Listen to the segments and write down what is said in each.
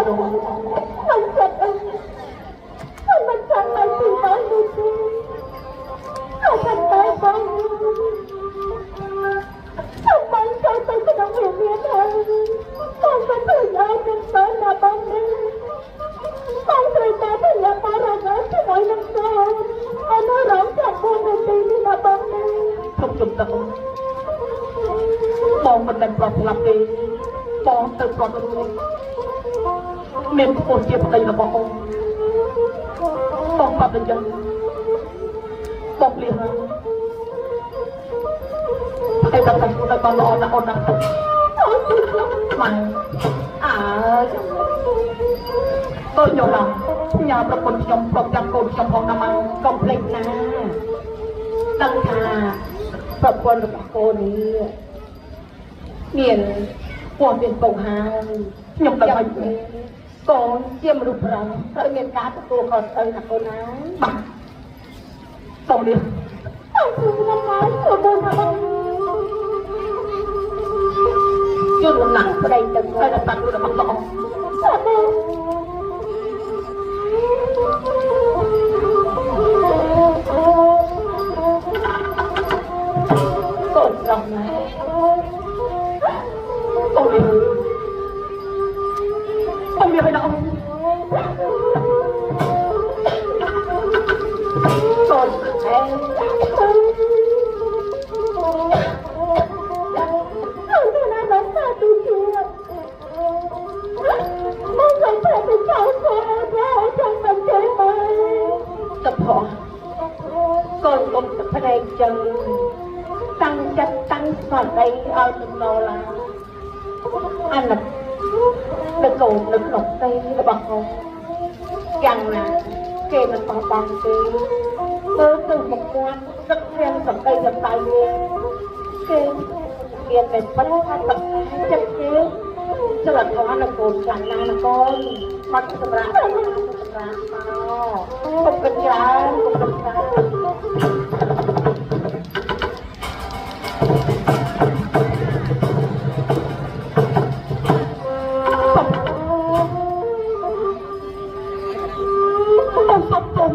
ក្នុងចិត្តអីមិនចង់ឲ្យពីបងនោះទេតែតែបងបងចូលទៅក្នុងវិមានហើយបងមិនឃើញឲ្យនឹងទៅណាបងនេះបងត្រូវតែព្យាយាមរកជាមួយនឹងកូនអនុរងចាំ4នាទីនេះណាបងនេះ ធំជំទឹកបងមិនមែនប្រត់ស្លាប់ទេបងទៅប្រត់រួចមានខ្ពស់ជាប្តីរបស់អូនបងបាត់ទៅចឹងបងលៀហើយតែដល់តែខ្លួនឲ្យបានល្អណាស់អូនណាម៉ែ អើចាំ ទៅខ្ញុំណាញ៉ាប្រពន្ធខ្ញុំប្រចាំកូនខ្ញុំផងណាម៉ែ កុំភ្លេចណាដឹងថាប្រពន្ធរបស់កូននេះមានពណ៌មានពងហើយ ខ្ញុំដឹងហើយ កូនជាមនុស្សប្រុសត្រូវមានការទទួលខុសត្រូវណាកូនណា បាទបងនេះ បងខ្ញុំមកបងណាបង ជួយរួមណាស់ ប្តីទៅ តែដល់តាខ្លួនរបស់ល្អ បង កូនប្រុសណា បងនេះបងនេះឲ្យដល់ កូនឯង អូនណាស់តាទូជាមកទៅទៅចោលកូនដល់ចាំមិនទេមក តផោះកូនកុំទឹកភ្នែកចឹងតាំងចិត្តតាំងស្មារតីឲ្យទំនោរឡើងអាណិតដល់កូននៅក្នុងផ្ទៃរបស់កូនយ៉ាងណាគេមិនបោះបង់ទេមើលទៅមុខគាត់ទឹកទាំងសម្ដីសម្ដៅវាគេមានតែប៉ិនថាទឹកចិត្តគេសិលធម៌នៅកូនខ្លាំងណាស់ណាកូនមកសម្រាប់សម្រាប់មកកុំគិតច្រើនកុំគិតច្រើន បងសុំទោស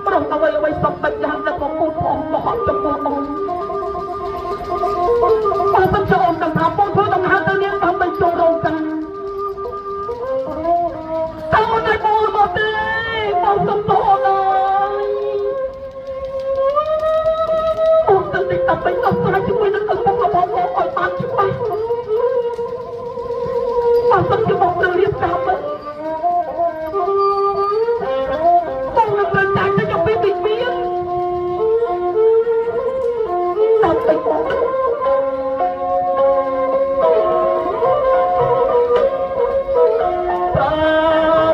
ប្រងអ្វីអ្វីសំបាច់យ៉ាងតែក៏ពូផងបោះចំពោះបងបើមិនចូលអូនដឹងថាពូធ្វើដំណើរទៅនាងដើម្បីចូលរោងការតើអូនឲ្យបងមកទេបងសុំទោសអូនអើយអូនទៅទីដើម្បីដោះស្រាយជាមួយនឹងឪពុករបស់បងឲ្យបានច្បាស់បើសិនជាបងត្រូវរៀបការវិញបងនឹងត្រូវចាយទៅចំពីវិមានដើម្បីបងប្រ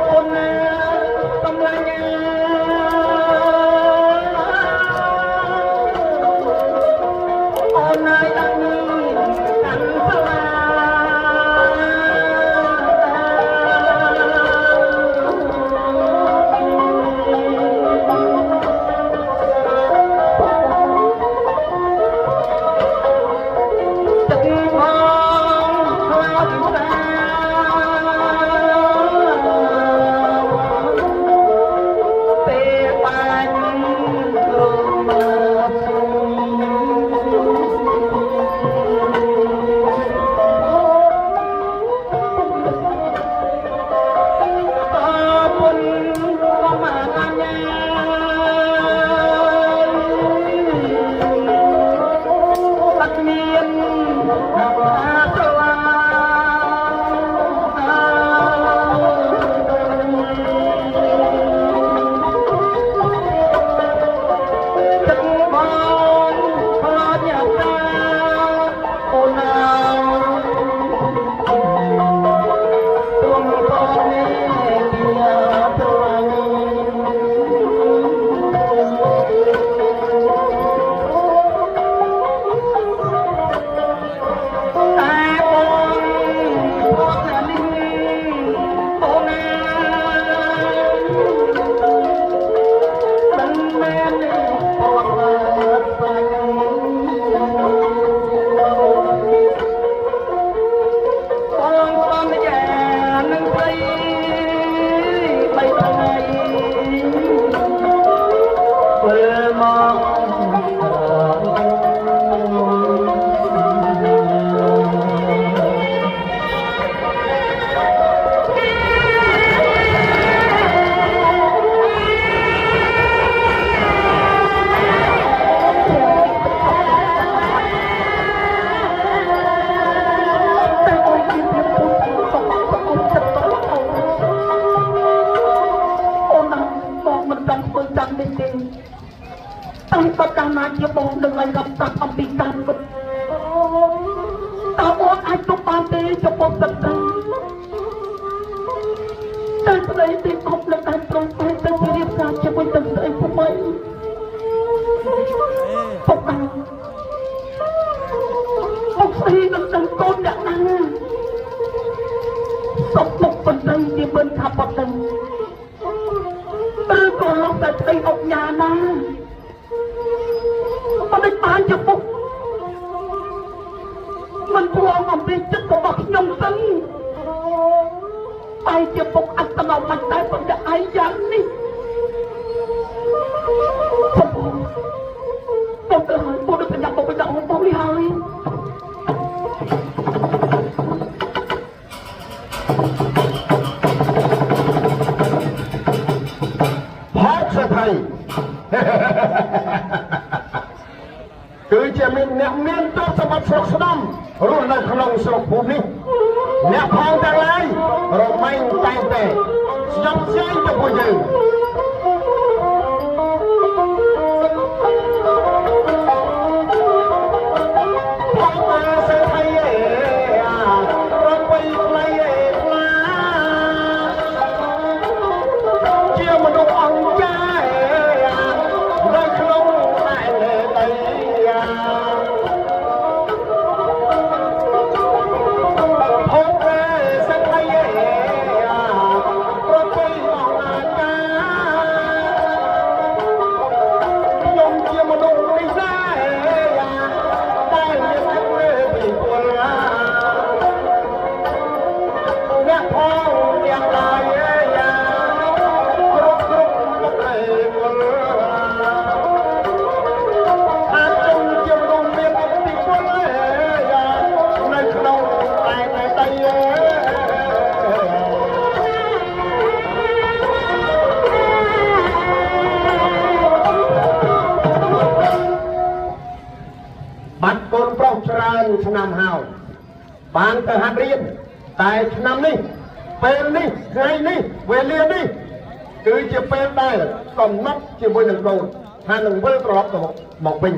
ពន្ធកំឡាញ់អូនណាយដឹង បើកាលណាជាបងនឹងឲ្យรับប្រាប់អំពីការពិតតើអូនអាចទប់បានទេចំពោះស្ត្រីតែស្ដីទីអប់នៅតាមត្រង់តែទៅរៀបការជាមួយនឹងស្រីថ្មីពុកតាពុកស្រីនឹងដឹងកូនអ្នកណាសុខមុខបណ្ដឹងជាមិនថាបណ្ដឹងឬក៏លោកតែស្រីអុកញ៉ាណាមិនបានជាពុកមិនព្រមអំពីចិត្តរបស់ខ្ញុំសិនបែជាពុកអត្តនោម័តិតែប៉ុណ្ណេះឯងយ៉ាងនេះពុកពុកទៅហើយពុកទៅញ៉ាំពុកទៅអូនពុកនេះហើយ ផោកសេដ្ឋីគឺជាមានអ្នកមានទ្រព្យសម្បត្តិស្រុកស្ដំរស់នៅក្នុងស្រុកភូមិនេះអ្នកផងទាំងឡាយរមែងតែងតែស្ញប់ស្ញែងចំពោះយើងផងតាសេដ្ឋីអេរបីខ្លៃអេខ្លាជាមនុស្សអង្គចានៅក្នុងដែនដីផងតាសេដ្ឋីអេប្របីអង្គអាចារ្យខ្ញុំជាមនុស្សនេះដែរតែមានទឹកលើពីពលអ្នកផងទាំងឡាយគ្រប់គ្រប់មុខឯពលថាខ្ញុំជាមនុស្សមានអធិពលនៅក្នុងដែនដីបាត់កូនប្រុសច្រើនឆ្នាំហើយបានទៅហាត់រៀនតែឆ្នាំនេះពេលនេះថ្ងៃនេះវេលានេះគឺជាពេលដែលកំណត់ជាមួយនឹងកូនថានឹងវិលត្រឡប់ទៅមកវិញ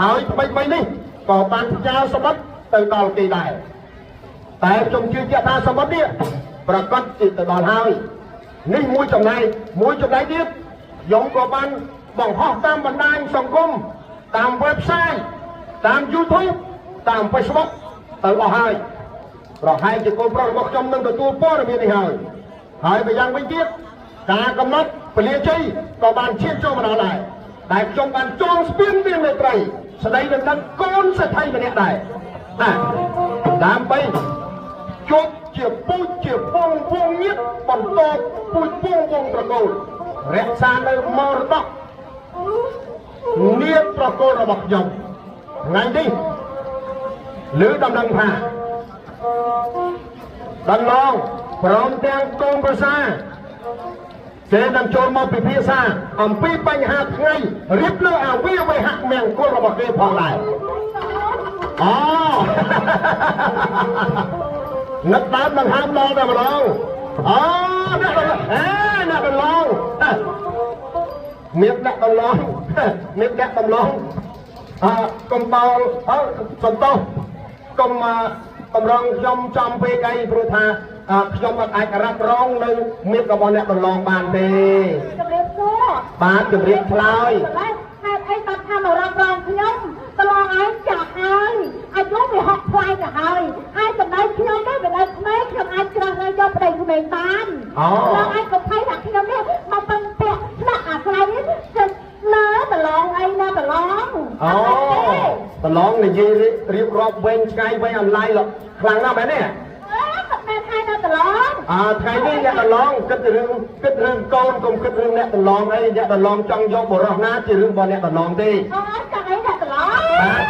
ហើយថ្មីៗនេះក៏បានផ្ញើសម្បត្តិទៅដល់គេដែរតែខ្ញុំជឿជាក់ថាសម្បត្តិនេះប្រកាសជាទៅដល់ហើយនេះមួយចំណែកមួយចំណែកទៀតខ្ញុំក៏បានបង្ហោះតាមបណ្ដាញសង្គមតាម website តាម YouTube តាម Facebook ទៅអស់ហើយប្រហែលជាកូនប្រុសរបស់ខ្ញុំនឹងទទួលព័ត៌មាននេះហើយហើយម្យ៉ាងវិញទៀតការកំណត់ពលាជ័យក៏បានឈានចូលមកដល់ដែរតែខ្ញុំបានចងស្ពានមានមេត្រីស្ដីនឹងដល់កូនសេដ្ឋីម្នាក់ដែរណាដើម្បីជួបជាពូជជាពងវងញាតបន្តពូជពងវងត្រកូលរក្សានៅមរតកនាមត្រកូលរបស់ខ្ញុំថ្ងៃនេះឬដំណឹងថាដំឡងព្រមទាំងកូនប្រសាគេនឹងចូលមកពិភាក្សាអំពីបញ្ហាថ្ងៃរៀបលើអាវីវេហមង្គលរបស់គេផងដែរអូនឹកដើមនឹងហាមដល់តែម្ដងអូអ្នកអេអ្នកដំឡងមានអ្នកដំឡងមានអ្នកដំឡងអើកុំបោលអើសន្តោសកុំកម្រងខ្ញុំចំពេកអីព្រោះថាខ្ញុំអត់អាចរ៉ាប់រងនៅមៀតរបស់អ្នកដំឡងបានទេ ជំរាបសួរ បាទជំរាបឆ្លើយ ហេតុអីបានថាមករ៉ាប់រងខ្ញុំប្រឡងឯងចាស់ហើយអាយុវាហក់ខ្លាយទៅហើយហើយចំណែកខ្ញុំនេះវានៅក្មេងខ្ញុំអាចច្រាស់នៅយកប្តីក្មេងបានឡងឯងក៏ភ័យថាខ្ញុំនេះមកពឹងពាក់ស្នាក់អាស្រ័យនេះទៅលើប្រឡងអីណាប្រឡង អូប្រឡងនិយាយរៀបរាប់វែងឆ្ងាយវែងអន្លាយខ្លាំងណាស់មែនទេ មែនហើយអ្នកប្រឡង អើថ្ងៃនេះអ្នកប្រឡងគិតរឿងគិតរឿងកូនកុំគិតរឿងអ្នកប្រឡងអីអ្នកប្រឡងចង់យកបរោះណាជារឿងរបស់អ្នកប្រឡងទេ អូចង់អីអ្នកប្រឡង បាទ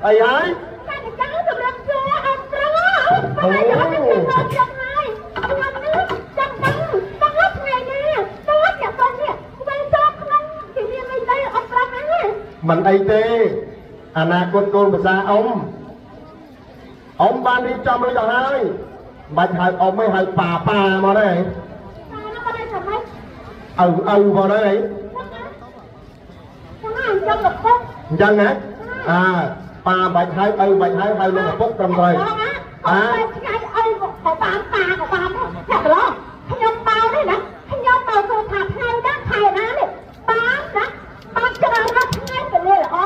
អីហើយ តែចង់សម្រាប់សួរអត់ប្រឡងអូខ្ញុំហើយខ្ញុំនេះចង់ដឹងដឹងថ្ងៃណាតើអ្នកបងនេះវិញចូលក្នុងទីមានអីដែរអត់ប្រាប់ហ្នឹង មិនអីទេអនាគតកូនភាសាអ៊ំអ៊ំបានរៀបចំរួចដល់ហើយមិនបាច់ហៅអ៊ំទេហៅប៉ាប៉ាមកទេ ប៉ានោះមកថាម៉េច ឪឪមកទេ ហ្នឹង ខ្ញុំលោកពុក អញ្ចឹងណាអើប៉ាបាច់ហើយឪបាច់ហើយហើយលោកឪពុកត្រឹមត្រូវ បងណាអើថ្ងៃឪក៏បានប៉ាក៏បានអ្នកប្រឡងខ្ញុំបោនេះណាខ្ញុំមកសួរថាថ្ងៃណាខែណានេះបានណាបានច្រើនណាស់ថ្ងៃពលាល្អ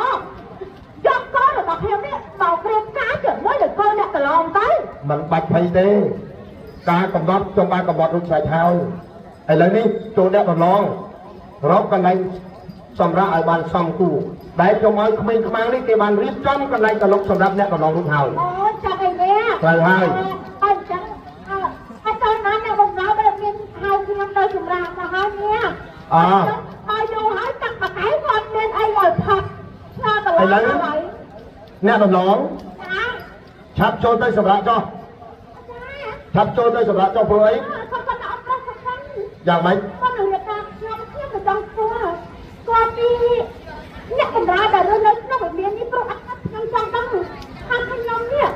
យកកូនរបស់ខ្ញុំនេះមកព្រៀបការជាមួយនឹងកូនអ្នកប្រឡងទៅ មិនបាច់ភ័យទេការកំណត់ខ្ញុំបានកំណត់រួចស្រេចហើយឥឡូវនេះចូលអ្នកប្រឡងរកកន្លែងសម្រាប់ឲ្យបានសមគួរដែលខ្ញុំឲ្យក្មេងខ្មាំងនេះគេបានរៀបចំកន្លែងកលុកសម្រាប់អ្នកប្រឡងរួចហើយ អូចាំអីនេះ ត្រូវហើយ អញ្ចឹងអើអត់តណាអ្នកបំរើបើមានហៅខ្ញុំទៅសម្រាប់មកហើយនេះ អ ឲ្យយូរហើយតាក់បកែគាត់មានអីឲ្យផឹកឆ្លាតឡើយហើយ អ្នកប្រឡង ចា ឆាប់ចូលទៅសម្រាប់ចុះ ចា ឆាប់ចូលទៅសម្រាប់ចុះព្រោះអី គាត់គាត់អត់ប្រុសសំខាន់ យ៉ាងម៉េច គាត់នឹងរៀបការខ្ញុំខ្ញុំមិនចង់ស្គាល់គាត់ពីអ្នកបម្រើដែលរស់នៅក្នុងវិមាននេះព្រោះអត់ខ្ញុំចង់ដឹងថាខ្ញុំនេះ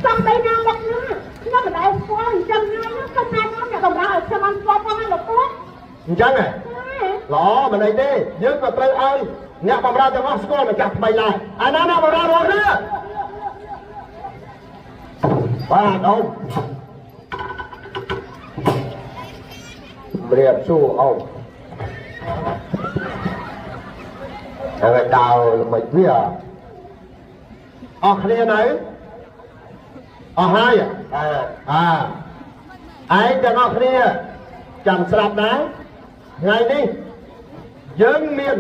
ចង់ទៅណាមកណាខ្ញុំមិនដែលស្គាល់អញ្ចឹងហើយគាត់ណែនាំអ្នកបម្រើឲ្យខ្ញុំបានស្គាល់ផងណាលោកពូ អញ្ចឹងហ៎ ល្អមិនអីទេយើងក៏ត្រូវឲ្យអ្នកបម្រើទាំងអស់ស្គាល់ម្ចាស់ថ្មីដែរអាណាអ្នកបម្រើរាល់គ្នា បាទអូនម្រាបសួរអូនហើយដើរល្មិចវា អស់គ្នានៅអស់ហើយ អើ អាឯងទាំងអស់គ្នាចាំស្រាប់ដែរថ្ងៃនេះយើងមាន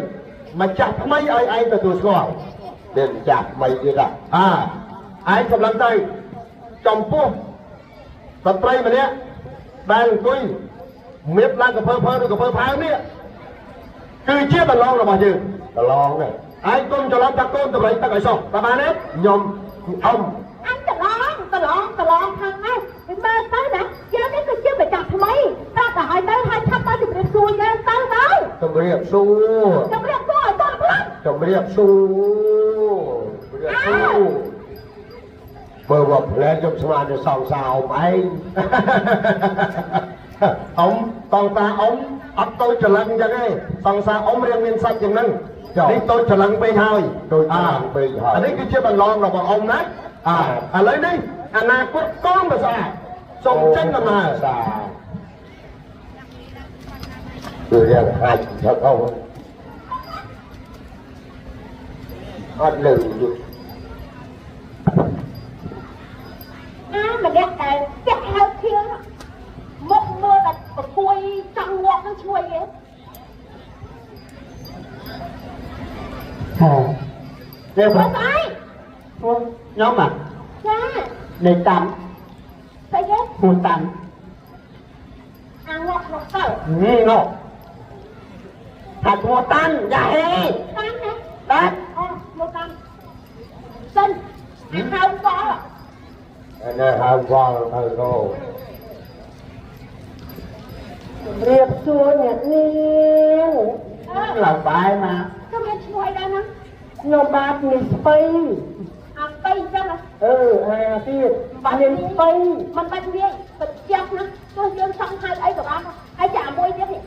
ម្ចាស់ថ្មីឲ្យឯងទទួលស្គាល់ មានម្ចាស់ថ្មីទៀតហ่ะ អាឯងកម្លាំងទៅចំពោះស្ត្រីម្នាក់ដែលអង្គុយមៀបឡើងកពើភើឬកពើផើនេះគឺជាប្រឡងរបស់យើង ប្រឡងនេះ ឯងកុំច្រឡំថាកូនតម្រៃទឹកឲ្យសោះតើបានទេ ខ្ញុំអ៊ំ អញច្រឡំច្រឡំច្រឡំខាងនេះវាមើលទៅណាយើងនេះគឺជាម្ចាស់ថ្មីប្រាប់ទៅឲ្យទៅឲ្យឆាប់ទៅជម្រាបសួរយើងទៅទៅ ជំរាបសួរ ជម្រាបសួរឲ្យតផ្លាំង ជំរាបសួរជំរាបសួរបើវផ្លែខ្ញុំស្មានទៅសងសាអ៊ំឯង អ៊ំតងតាអ៊ំអត់តូចច្រឡឹងអញ្ចឹងទេសង្សារអ៊ំរៀងមានសាច់ជាងហ្នឹងនេះតូចច្រឡឹងពេកហើយ តូចច្រឡឹងពេកហើយ អានេះគឺជាបន្លងរបស់អ៊ំណាអាឥឡូវនេះអនាគតកូនប្រសាសូមចេញដំណើរ សាគឺរៀងហាច់ទៅអូអត់លឺ អាម្នាក់ដែលចាក់ហៅខៀវមុខមើលដល់ប្រគួយចង់ងាប់នឹងឈ្ងុយគេ ហ៎ទេ ព្រោះស្អី ខ្ញុំអា ចា នៃតាំ ស្អីគេ ពូតាំ អាងាប់ក្នុងទៅ នេះណោថាឈ្មោះតាន់យ៉ាហេ តាន់ណា បាទ អូមកតាន់សិនអាហៅកល អានេះហៅវល់ទៅកោ ជំរាបសួរអ្នកនាង ឡើងបាយមក ក៏មានឈ្មោះអីដែរណា ខ្ញុំបាទមានស្ពៃ អាស្ពៃចឹង អឺអាទៀតមានស្ពៃ មិនបាច់វាបច្ចាស់ណាទោះយើងចង់ហៅអីក៏បានហើយចាមួយទៀតនេះ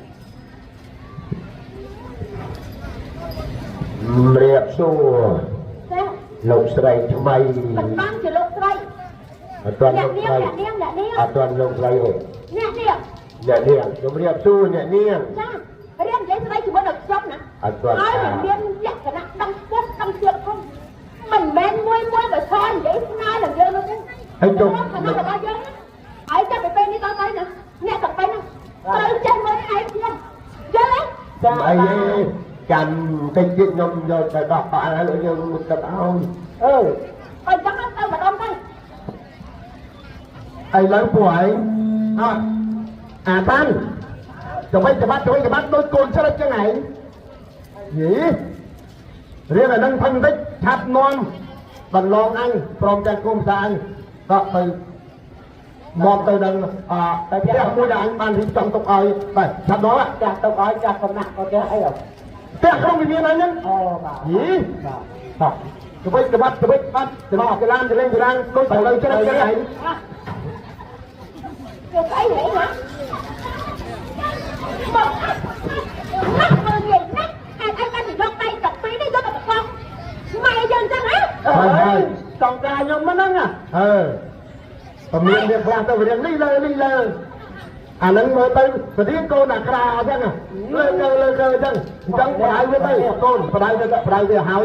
ម្រាបសួរ ចា លោកស្រីថ្មី មិនបានជាលោកស្រី អត់ទាន់ អ្នក លោកស្រី នាងអ្នកនាងអ្នកនាង អត់ទាន់លោកស្រីទេ អ្នកនាង អ្នកនាងជំរាបសួរអ្នកនាង ចារៀននិយាយស្រីជាមួយនឹងខ្ញុំណា អត់ទាន់ ហើយមិនមានលក្ខណៈដឹងពុះដឹងទៀតផងមិនមែនមួយមួយបើឆនិយាយស្នេហ៍នឹងយើងនោះទេ ហើយចុះ ឋានៈរបស់យើងណាហើយចាប់ពីពេលនេះដល់ទៅណាអ្នកទាំងបីហ្នឹងត្រូវចេះមើលឯងខ្ញុំយល់ទេ ចា អីទេចាំតិចទៀតខ្ញុំយកទៅដោះបាល់ហើយយើងមុតទឹកឲ្យ អឺ បើចឹងទៅម្ដងទៅ ឥឡូវពួកឯងអត់អាតាន់ច្បិចច្បាត់ច្បិចច្បាត់ដូចកូនច្រិចចឹងឯងយីរៀនឲ្យដឹងផឹងតិចឆាប់នាំបន្លងអញព្រមទាំងគុំសាអញក៏ទៅមកទៅដល់អតែផ្ទះមួយដែលអញបានរៀបចំទុកឲ្យបាទឆាប់នាំ ចាស់ទុកឲ្យចាស់កំណាក់ក៏ចេះអី ផ្ទះក្នុងវិមានអញហ្នឹង អូបាទ យី បាទ បាទច្បិចច្បាត់ច្បិចបាត់ច្បល់ចលានចលេងចលាងដូចទៅលើច្រិចចឹងឯង យកស្អីហីណាមកណាស់មើលងាយណាស់ហេតុអីបានយកដៃតាពីរនេះ ពមៀនវាខ្លះទៅវានេះលើនេះលើអាហ្នឹងមើលទៅពទៀងកូនអាក្រាអញ្ចឹងលើលើលើលើអញ្ចឹងអញ្ចឹងបដៅវាទៅកូនបដៅទៅបដៅវាហើយ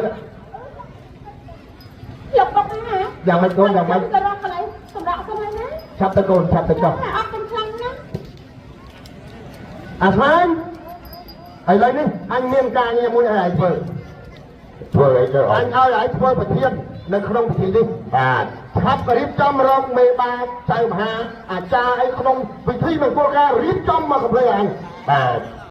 លោកពុកណា យ៉ាងម៉េចកូនយ៉ាងម៉េច ទៅរកកន្លែងសម្រាប់កន្លែងណា ឆាប់ទៅកូនឆាប់ទៅចុះ អត់កំខ្លាំងណា អាស្មានឥឡូវនេះអញមានការងារមួយឲ្យឯងធ្វើ ធ្វើអីទៅ អញឲ្យឯងធ្វើប្រធាននៅក្នុងពិធីនេះ បាទ ឆាប់រៀបចំរកមេបាចៅមហាអាចារ្យអីក្នុងពិធីមង្គលការរៀបចំមកកំភ្លេអញ បាទ